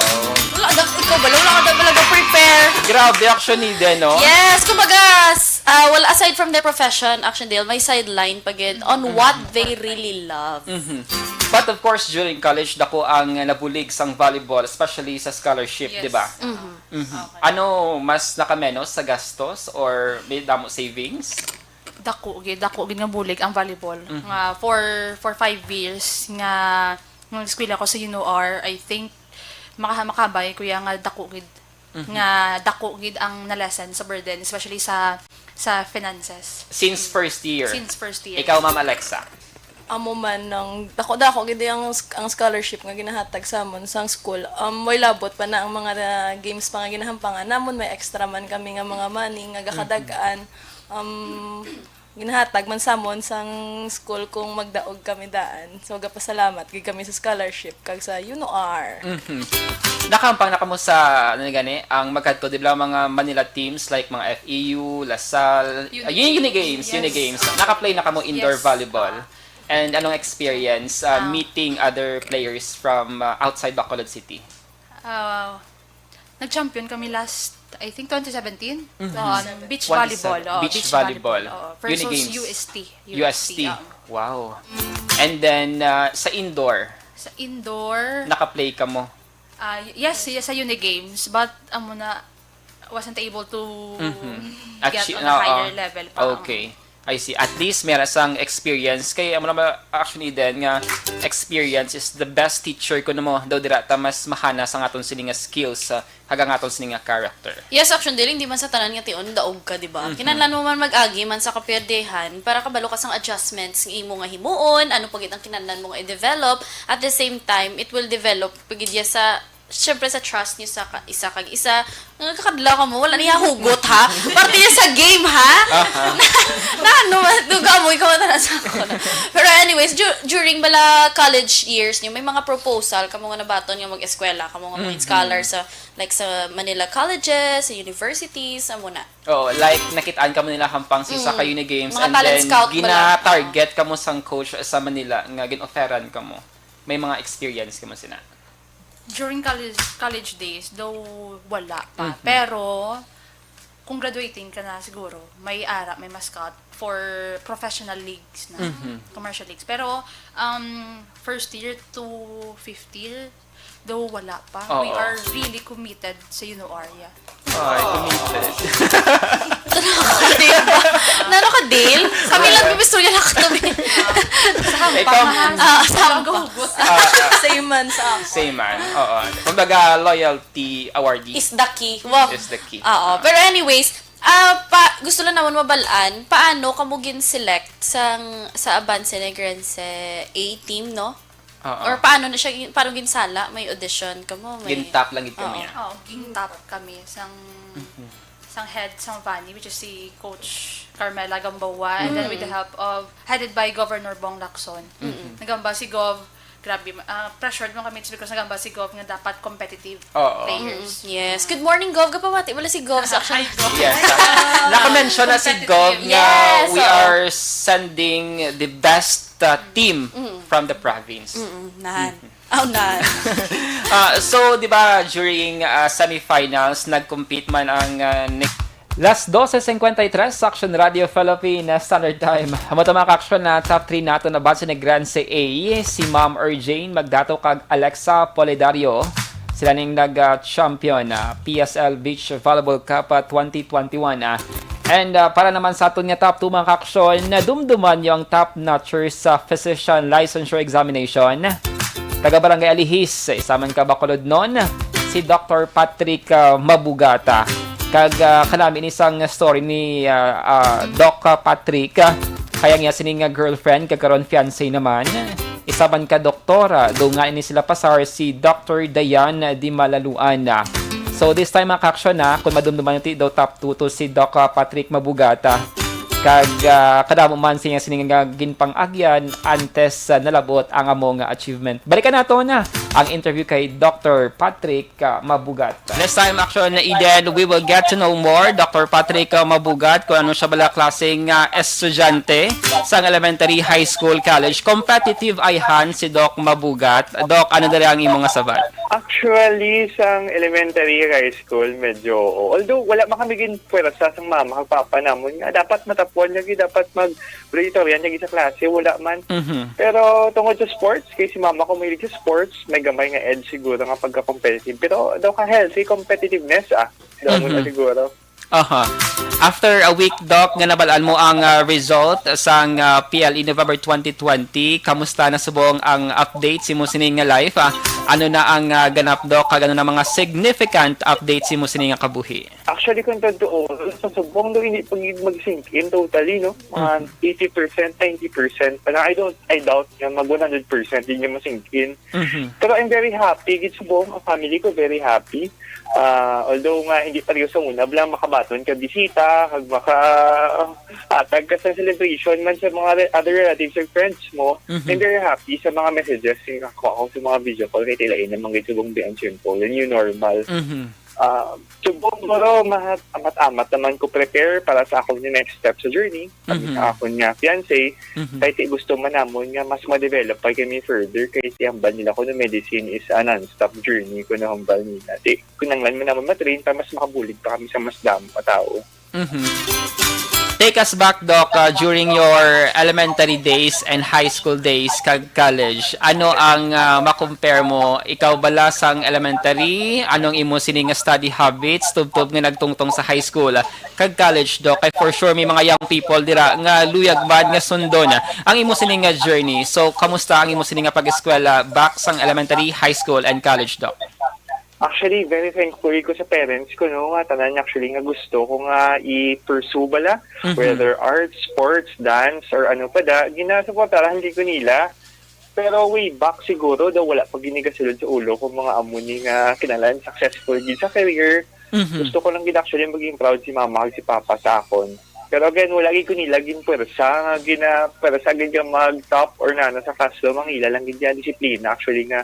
Wala, dak-, ikaw ba? Wala ka daw talaga prepare. Grabe, actually, din, no? Yes, kumbaga, s-, ah, well, aside from their profession, actually, Dale, may sideline pa gid on what they really love. Mhm. But of course, during college, dako ang nabulig sang volleyball, especially sa scholarship, Yes. di ba? Mhm. Mhm. Okay. Ano, mas nakamenos sa gastos or may damo savings? Dako gid, dako gid nga bulig ang volleyball. Mhm. Nga for, for five years nga, nga nag-eskwela ko sa U N O R, I think, maka-, makabay, kuya, nga dako gid. Mhm. Nga dako gid ang na-lessen sa burden, especially sa, sa finances. Since first year? Since first year. Ikaw, Ma'am Alexa? Amo man, ang dako-dako gid ang, ang scholarship nga ginahatag sa amon sang school. Um, way labot pa na ang mga, uh, games pa nga ginahampangan namon, may extra man kami nga mga money nga gakadag-an. Mhm. Um, ginahatag man sa amon sang school kung magdaog kami daan. So, gapasalamat gid kami sa scholarship kag sa U N O R. Mhm. Nakahampang na kamo sa, ano gani, ang magkadto, di ba, mga Manila teams like mga F E U, La Salle, Uni uh, Uni Games. Games, Uni Yes. Games. Naka-play na kamo indoor Yes. volleyball. Ah. And anong experience, uh, Ah. meeting other players from, uh, outside Bacolod City? Ah, nag-champion kami last, I think, twenty seventeen. Mhm. On beach Twenty-seven. volleyball. Oo, Beach beach volleyball. volleyball. Oo. Uni Versus Games. U S T. U S T, U S T, oo. Wow. And then, uh, sa indoor? Sa indoor. Naka-play kamo? Ah, y-, yes, yes, sa Uni Games, but amo na, wasn't able to Mhm. get Actu-, on a oo. higher level pa. Okay. I see. At least, meron sang experience. Kay, amo naman, actually, din nga, experience is the best teacher. Kuno mo, daw dira ta mas mahana sa aton sini nga skills, ah, kag ang aton sini nga character. Yes, actually, Dale, hindi man sa tanan nga tion, daog ka, di ba? Mhm. Kinahanglan mo man mag-agi man sa kapwerdehan para kabalo ka sang adjustments nga imo nga himuon, ano pa gid ang kinahanglan mo nga i-develop. At the same time, it will develop pa gid ya sa, syempre, sa trust niyo sa ka-, isa kag isa. Nagkakadlaw ka mo, wala niya hugot, ha? Parte niya sa game, ha? Aha. Na, na, ano, duga mo, ikaw na sa ako na. Pero anyways, du-, during bala college years niyo, may mga proposal kamo nga nabaton nga mag-eskwela, kamo nga mga Mhm. scholar sa, like, sa Manila colleges, sa universities, amo na. Oo, like, nakitaan kamo nila hampang sa isa ka Mm. Uni Games, Mga and talent then scout bala. gina-target kamo sang coach sa Manila nga gin-offeran kamo. May mga experience kamo sina? During college, college days, though wala pa. Mhm. Pero, kung graduating ka na siguro, may ara, may ma-scout for professional leagues na, Mhm. commercial leagues. Pero, um, first year to fifth year, though wala pa, we Oo. are really committed sa U N O R, yeah. Ay, committed. Nano ka, Dale? Kami lang, may istorya lang kami. Sa Ikaw, hampang. Ah, sa hampang. Ah, ah. Same man sa ako. Same man, oo. Kumbaga, loyalty awardee Is the key. Wow. is the key. Oo. Ah. Pero anyways, ah, pa, gusto lang naman mabalaan, paano kamo gin-select sang, sa Avance Negrense A team, no? Oo. Or paano na siya gin-, paano ginsala? May audition kamo? May Gintap lang gid kami, Oo. ah. Oo, gintap kami sang, Mhm. sang head sang Vani, which is si Coach Carmela Gamboa, and then with the Mm. help of, headed by Governor Bong Lacson. Mm-mm. Nagamba si Gov, grabe, ma-, ah, pressured mo kami because nagamba si Gov nga dapat competitive Oo. players. Mm, yes. Good morning, Gov. Kapamati, wala si Gov sa action. Hi, Gov. Yes, ah, naka-mention na si Gov Competitive. nga Yes, we oo. are sending the best, uh, team Mm. from the province. Mm, nahan. Mm. Oh, nahan. Ah, so, di ba, during, uh, semifinals, nag-compete man ang, uh, Nic-, Las doce cincuenta y tres, Action Radio Philippines Standard Time. Amo to, mga ka-action, na top three nato na Avance Negrense A, si Ma'am Erjane Magdato kag Alexa Polidario. Sila ning nag, ah, champion, ah, P S L Beach Volleyball Cup, ah, twenty twenty-one, ah. And, ah, para naman sa aton nga top two, mga ka-action, nadumduman niyo ang top notcher sa Physician Licensure Examination. Taga Barangay Alihis, isa man ka Bacolodnon, si Doctor Patrick, ah, Mabugata. Kag, ah, kanami ni sang story ni, ah, ah, Doc, ah, Patrick, ah, kay ang iya sini nga girlfriend, kag karon fiancé naman. Isa man ka doktora, daw nga ini sila pasar si Doctor Dayan Di Malaluan. So this time, mga ka-action, ah, kung madumduman natin daw top two to si Doc, ah, Patrick Mabugata. Kag, ah, kadamo man siya sini nga ginpang-agyan antes, ah, nalabot ang amo nga achievement. Balikan nato na ang interview kay Doctor Patrick, ah, Mabugat. Next time, action, Eden, we will get to know more, Doctor Patrick, ah, Mabugat, kung ano siya bala klaseng, ah, estudyante sang elementary, high school, college. Competitive ayhan si Doc Mabugat. Doc, ano dali ang imong nga sabat? Actually, sang elementary, high school, medyo, although wala man kami gin pwersa sang mama kag papa namon nga dapat matapuan lagi, dapat mag-valedictorian lagi sa klase, wala man. Mhm. Pero tungod sa sports, kay si mama ko mahilig sa sports, may gamay nga edge siguro nga pagka-competitive. Pero daw ka healthy competitiveness, ah. Daw mo na Mhm. siguro. Aha. After a week, Doc, nga nabal-an mo ang, ah, result sang, ah, P L E November twenty twenty, kamusta na subong ang update sa imo sini nga life? Ah, ano na ang, ah, ganap, Doc, kag ano na mga significant updates sa imo sini nga kabuhi? Actually, kung totoo, sa subong daw hindi pa gid mag-sink in totally, no? Mga Mhm. eighty percent, ninety percent pa lang. I don't, I doubt nga mag one hundred percent din niya ma-sink in. Mhm. Pero I'm very happy, gid subong, ang family ko very happy. Ah, although nga hindi pareho sa una, bala makabaton ka bisita, kag maka-, atag ka sa celebration man sa mga re-, other relatives or friends mo, Mhm. I'm very happy sa mga messages nga nakuha ko sa mga video call, kay tilain naman gid subong, be, ang simple, the new normal. Mhm. Ah, subong, bro, mahat-, amat-amat naman ko prepare para sa akong next step sa journey. Kami Mhm. sa akon nga fiancé, Mhm. kay ti gusto man namon nga mas ma-develop pa kami further, kay si hambal nila kuno medicine is a non-stop journey, kuno hambal nila. Ti, kinahanglan man namon ma-train para mas makabulig pa kami sa mas damo nga tawo. Mhm. Take us back, Doc, uh, during your elementary days and high school days kag college. Ano ang, uh, ma-compare mo? Ikaw bala sang elementary, anong imo sini nga study habits, tubtob nga nagtungtong sa high school? Kag college, Doc, kay for sure may mga young people dira nga luyag man nga sundon ang imo sini nga journey. So, kamusta ang imo sini nga pag-eskwela back sang elementary, high school, and college, Doc? Actually, very thankful ko sa parents ko, no, nga tanan actually nga gusto ko nga i-pursue bala, Mhm. whether arts, sports, dance, or ano pa da, ginasuportahan gid ko nila. Pero way back siguro, daw wala pa gid ni gasulod sa ulo ko mga amo ni nga kinahanglan successful gid sa career. Mhm. Gusto ko lang gid actually maging proud si mama kag si papa sa akon. Pero again, wala gid ko nila ginpwersa nga gina-, pwersa gid nga mag-top or nana sa classroom. Ang ila lang gid nga disiplina actually nga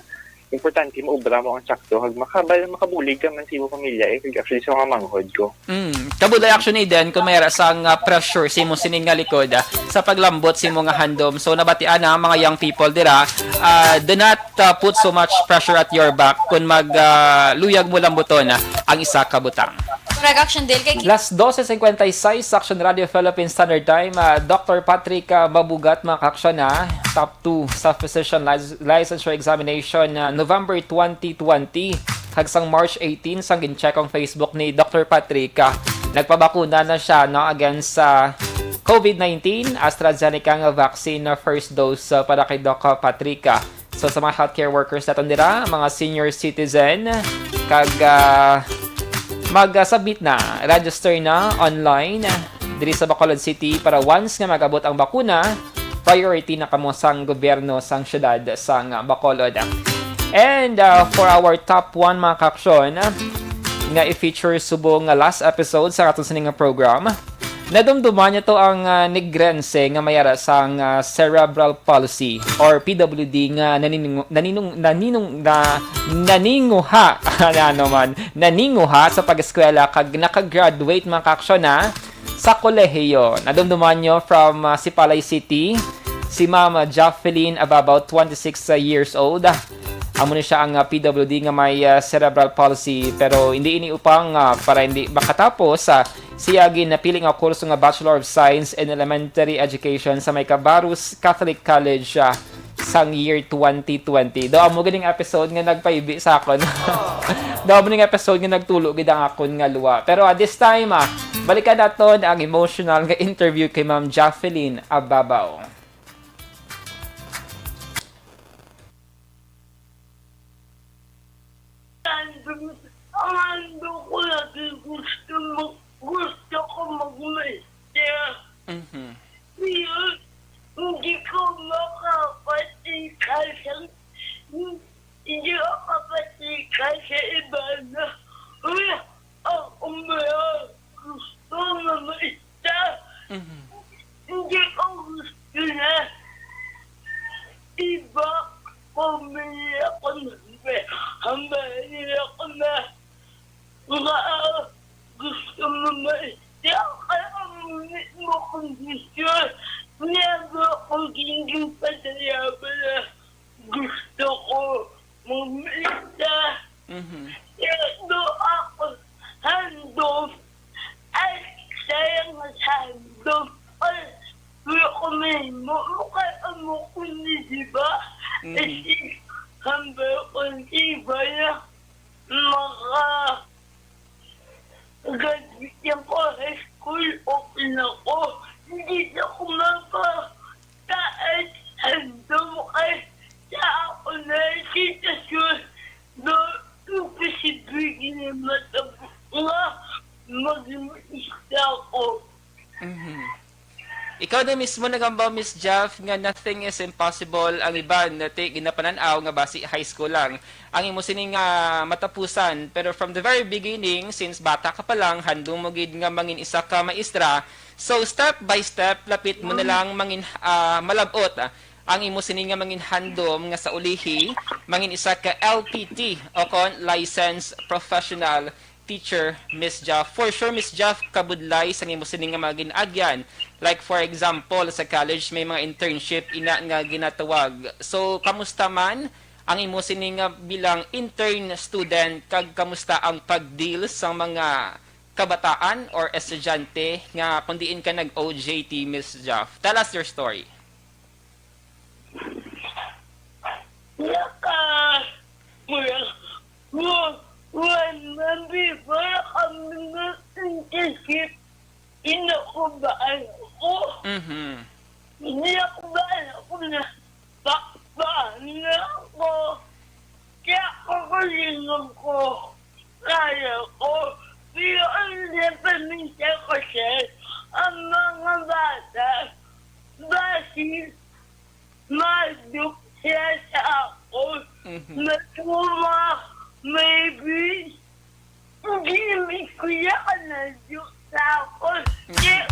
importante maubra mo ang sakto. Kag makabal-, makabulig ka man sa imong pamilya, eh, kag actually sa mga manghod ko. Mm. Kabud ay action, Eden, kung may ara sang, ah, pressure sa imo sining nga likod, ah, sa paglambot sa imo nga handom. So, nabatian na ang mga young people dira, ah, do not, ah, put so much pressure at your back kung mag, ah, luyag mo lambuton, ah, ang isa ka butang. Correct, Action Dale. Kay Las doce cincuenta y seis, Action Radio Philippine Standard Time, ah, Doctor Patrick, ah, Mabugat, mga ka-action, ah, top two sa physician lic-, licensure examination, ah, November twenty twenty. Kag sang March eighteen, sang gin-check ang Facebook ni Doctor Patrick, ah, nagpabakuna na siya, no, against sa COVID nineteen, AstraZeneca nga vaccine na first dose, ah, para kay Doc, ah, Patrick, ah. So, sa mga healthcare workers naton dira, mga senior citizen, kag, ah, mag-submit na, register na online diri sa Bacolod City para once nga mag-abot ang bakuna, priority na kamo sang gobyerno sang siyudad sang Bacolod. And, uh, for our top one, mga ka-action, nga i-feature subong nga last episode sa aton sini nga program, nadumduman niya to ang, uh, Negrense nga may ara sang, uh, cerebral palsy or P W D nga naninung-, naninung-, naninung-, na, naninguha, ano man, naninguha sa pag-eskwela kag nakagraduate, mga ka-action, na sa kolehiyo. Nadumduman nyo from, ah, Sipalay City, si Ma'am, ah, Joffelyn Ababaw, twenty-six years old. Amo ni siya ang, ah, P W D nga may, ah, cerebral palsy, pero hindi ini upang, ah, para hindi makatapos, ah, siya ginapili nga kurso nga Bachelor of Science in Elementary Education sa may Cabarrus Catholic College, ah, sang year twenty twenty. Daw amo gid ang episode nga nagpaibi sa akon. Daw amo ning episode nga nagtulo gid ang akon nga luha. Pero, ah, this time, ah, balikan naton ang emotional nga interview kay Ma'am Jaffelyn Ababaw. Ang ando ko lagi gusto mag-, gusto ko mag-master. Mhm. Ngayon, hindi ko makapatikal sa, hindi ko makapatikal sa iba na, "Uy, ako ba gusto na maista?" Mhm. Hindi ko gusto Maestra, kay ang mismo kondisyon niya ba ko ginpadayabala. Gusto ko magmilita. Mhm. Pero ako handom. Ay, sayang nga sa handom. Ay, wala ko mahimo. Mukha amo ko ni, di ba? Mhm. Kasi hambal ko ni ba na maka graduate ko high school, okay na ko. Hindi na ko mapa-, taas handom kay sa ako na sitwasyon na imposible gid na matabo nga maging maestra ko. Mhm. Ikaw na mismo nagamba, Miss Jeff, nga nothing is impossible. Ang iban, nati, ginapanan-aw nga basi high school lang ang imo sini nga matapusan. Pero from the very beginning, since bata ka pa lang, handom mo gid nga mangin isa ka maestra. So, step by step, lapit mo na lang mangin, ah, malab-ot, ah, ang imo sini nga mangin handom nga sa ulihi, mangin isa ka L P T o kon licensed professional teacher, Miss Jeff. For sure, Miss Jeff, kabudlay sa imo sini nga mga gin-agyan. Like, for example, sa college, may mga internship ina nga ginatawag. So, kamusta man ang imo sini nga bilang intern student, kag kamusta ang pag-deal sa mga kabataan or estudyante nga kung diin ka nag-O J T, Miss Jeff? Tell us your story. Naka-, wala, wa-, wala, before kami nag-internship, kinakumbaan ako. Mhm. Kinakumbaan ako na ba-, ba-, na ako. Kaya ako lingon ko, kaya ko. Pero ang nagpamisa ko, sir, ang mga bata, basin madukya sa ako. Mhm. Matuma, maybe, hindi ko yan naduk sa ako. Mhm. Kaya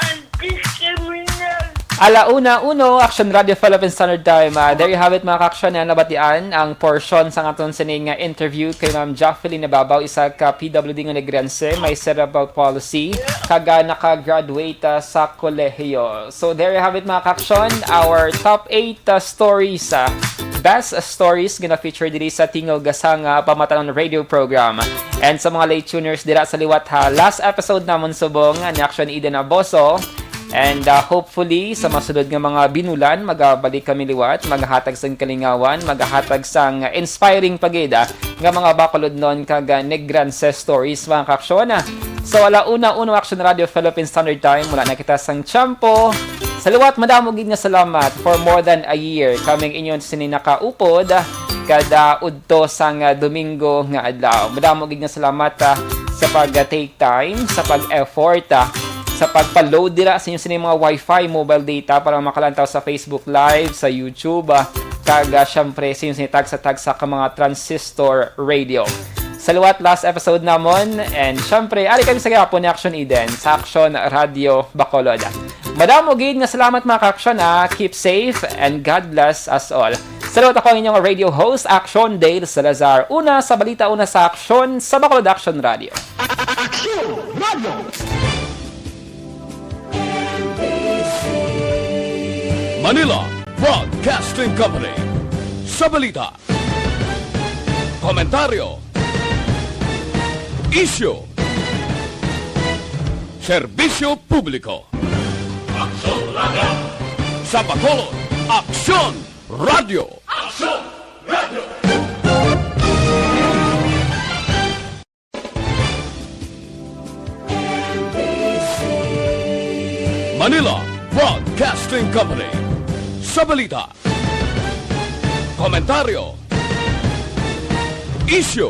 ang discriminal. Ala una, uno, Action Radio Philippine Standard Time. Ah, there you have it, mga ka-aksyon, na nabatian ang portion sa aton sining, ah, interview kay Ma'am Joffelyn Nababaw, isa ka P W D nga Negrense, may cerebral palsy, kag, ah, naka-graduate, ah, sa kolehiyo. So, there you have it, mga ka-aksyon, our top eight, ah, stories, ah, best stories nga na-feature diri sa Tingog sa nga Pamatanon Radio Program. And sa mga late tuners dira sa liwat ha, last episode namon subong ni Action Eden Aboso. And, ah, hopefully, sa masunod nga mga binulan, magabalik kami liwat, maghatag sang kalingawan, maghatag sang inspiring pa gid, ah, nga mga bakulodnon kag, ah, Negranse stories, mga ka-aksyon. So, ala una, uno Action Radio Philippine Standard Time, wala na kita sang tiyempo. Sa liwat, madamo gid nga salamat for more than a year. Kaming inyo sini nakaupod kada udto sang, ah, Domingo nga adlaw. Madamo gid nga salamat, ah, sa pag, ah, take time, sa pag-effort, ah, sa pagpa-load dira sa inyo sini mga wifi, mobile data para makalantaw sa Facebook Live, sa YouTube, ah, kag, ah, syempre sa inyo sini tagsa-tagsa ka mga transistor radio. Sa liwat, last episode namon, and syempre, ari kami sa gihapon ni Action Eden sa Action Radio Bacolod. Madamo gid nga salamat, mga ka-aksyon, ah. Keep safe and God bless us all. Sa liwat, ako ang inyong radio host, Action Dale Salazar. Una sa balita, una sa aksyon, sa Bacolod Action Radio. Action Radio. Manila Broadcasting Company. Sa balita, komentaryo, isyu, serbisyo publiko. Aksyon Radio. Sa Bacolod, Aksyon Radio. Aksyon Radio. Manila Broadcasting Company. Sa balita, komentaryo, isyu,